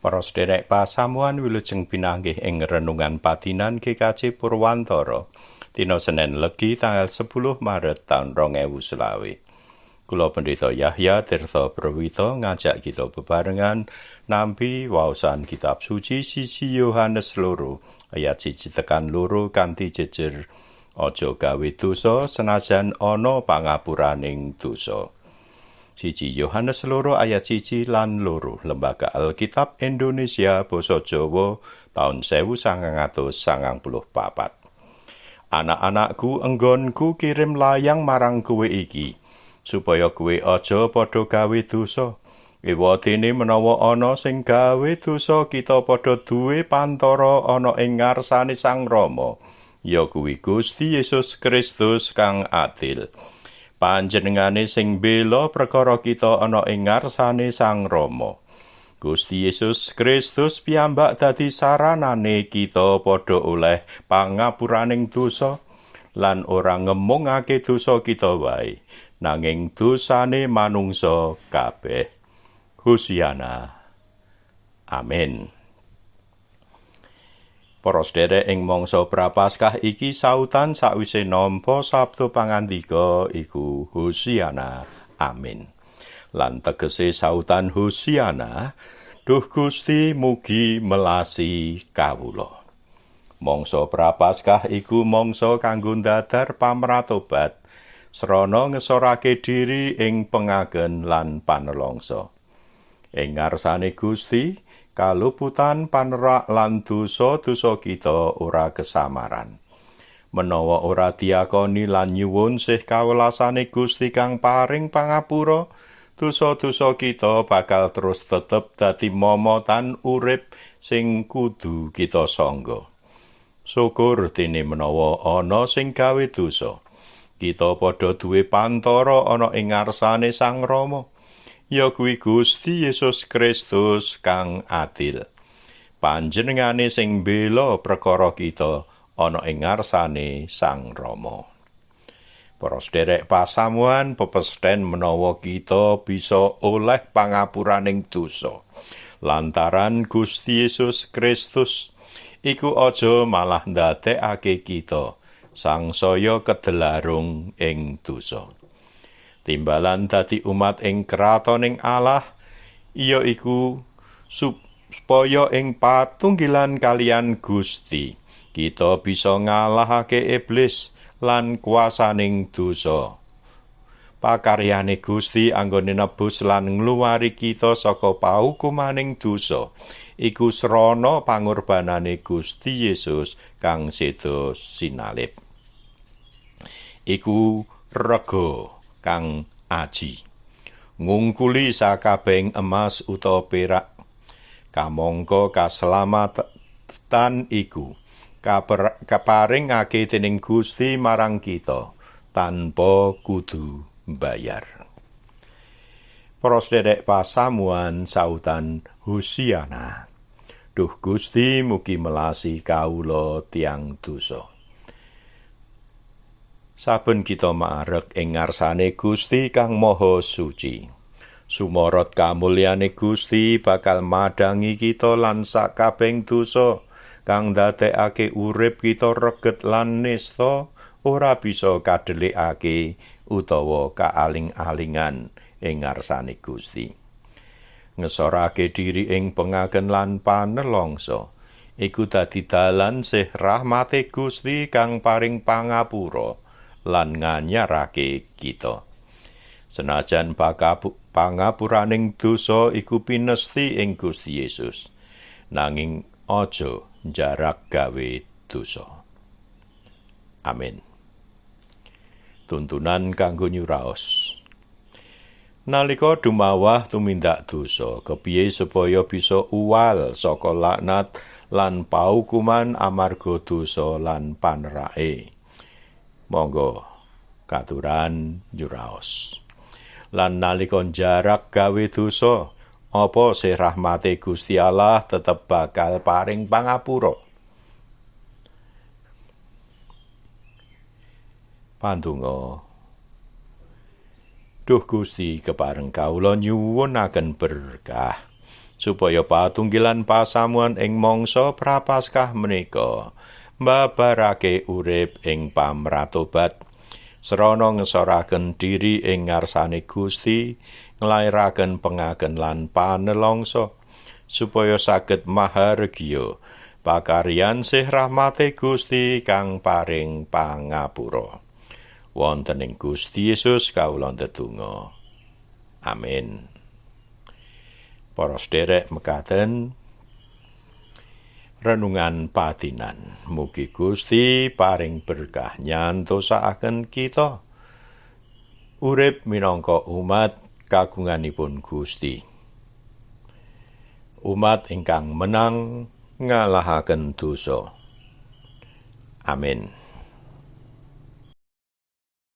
Para sederek pasamuan wilujeng pinanggih ing renungan patinan GKJ Purwantara dina Senin Legi tanggal 10 Maret taun 2020. Kula Pendeta Yahya Tirta Prawito ngajak kita bebarengan nampi waosan kitab suci 1 Yohanes 2 ayat 1 tekan 2 kanthi jejer aja gawe dosa senajan ana pangapuraning dosa. 1 Yohanes 2 ayat 1 lan 2 Lembaga Alkitab Indonesia Basa Jawa taun 1994. Anak-anakku, enggonku kirim layang marang kowe iki supaya kowe aja padha gawe dosa. Ewadene menawa ana sing gawe dosa, kita padha duwe pantara ana ing ngarsane Sang Rama, ya kuwi Gusti Yesus Kristus kang adil. Panjenengane sing bela perkara kita ana ing ngarsane Sang Rama. Gusti Yesus Kristus piyambak dadi saranane kita padha oleh pangapuraning dosa lan ora ngemungake dosa kita wae, nanging dosane manungsa kabeh. Hosiana. Amin. Para sederek, ing mangsa Prapaskah iki sautan sakwise nampa sabda pangandika iku Hosiana. Amin. Lan tegese sautan Hosiana, Duh Gusti mugi melasi kawula. Mangsa Prapaskah iku mangsa kanggo ndadar pamratobat srana ngesorake diri ing pengagen lan panelongso. Ing ngarsane Gusti, kaluputan panerak lan dosa-dosa kita ora kesamaran. Menawa ora diakoni lan nyuwun sih kawelasane Gusti kang paring pangapura, dosa-dosa kita bakal terus tetep dadi momotan urip sing kudu kita sangga. Syukur dene menawa ana sing gawe dosa, kita padha duwe pantara ana ing ngarsane Sang Rama, ya kuwi Gusti Yesus Kristus kang adil. Panjenengane sing bela perkara kita ana ing ngarsane Sang Rama. Para sederek pasamuan, pepesten menawa kita bisa oleh pangapuraning dosa lantaran Gusti Yesus Kristus, iku aja malah ndadekake kita sangsaya kedelarung ing dosa. Timbalan dadi umat ing kratoning Allah iya iku supaya ing patunggilan kalian Gusti kita bisa ngalahake iblis lan kuasaning dosa. Pakaryane Gusti anggone nebus lan ngluwari kita saka paukumaning dosa iku srana pangorbanane Gusti Yesus kang seda sinalib. Iku rega kang aji, ngungkuli sakabehing emas utawa perak. Kamangka kaselamatan iku kaparingake dening Gusti marang kita tanpa kudu bayar. Para sederek pasamuan, sautan Hosiana. Duh Gusti mugi melasi kawula tiyang dosa. Saben kita marek ing ngarsane Gusti kang Maha Suci, sumorot kamulyane Gusti bakal madangi kita lan sakabehing dosa kang ndadekake urip kita reget lan nista ora bisa kadelikake utawa kaaling-alingan ing ngarsane Gusti. Ngesorake diri ing pengagen lan panelongso iku dadi dalan sih rahmate Gusti kang paring pangapura lan nganyarake kita. Senajan pangapuraning dosa iku pinesti ing Gusti Yesus, nanging aja jarak gawe dosa. Amin. Tuntunan kanggo nyuraos. Nalika dumawah tumindak dosa, kepiye supaya bisa uwal saka laknat lan paukuman amarga dosa lan panerake? Monggo katuran nyuraos. Lan nalika jarak gawe dosa, apa sih rahmate Gusti Allah tetep bakal paring pangapura? Pandonga. Duh Gusti, kepareng kawula nyuwunaken berkah. Supaya patunggilan pasamuan ing mangsa Prapaskah menika mbabarake urip ing pamratobat, srana ngesoraken diri ing ngarsane Gusti, nglairaken pengaken lan panelongso, supaya saged maharegya pakaryan sih rahmate Gusti kang paring pangapura. Wonten ing Gusti Yesus kawula ndedonga. Amin. Para sederek, mekaten renungan patinan. Mugi Gusti paring berkah nyantosakaken kita urip minangka umat kagunganipun Gusti. Umat ingkang menang ngalahaken dosa. Amin.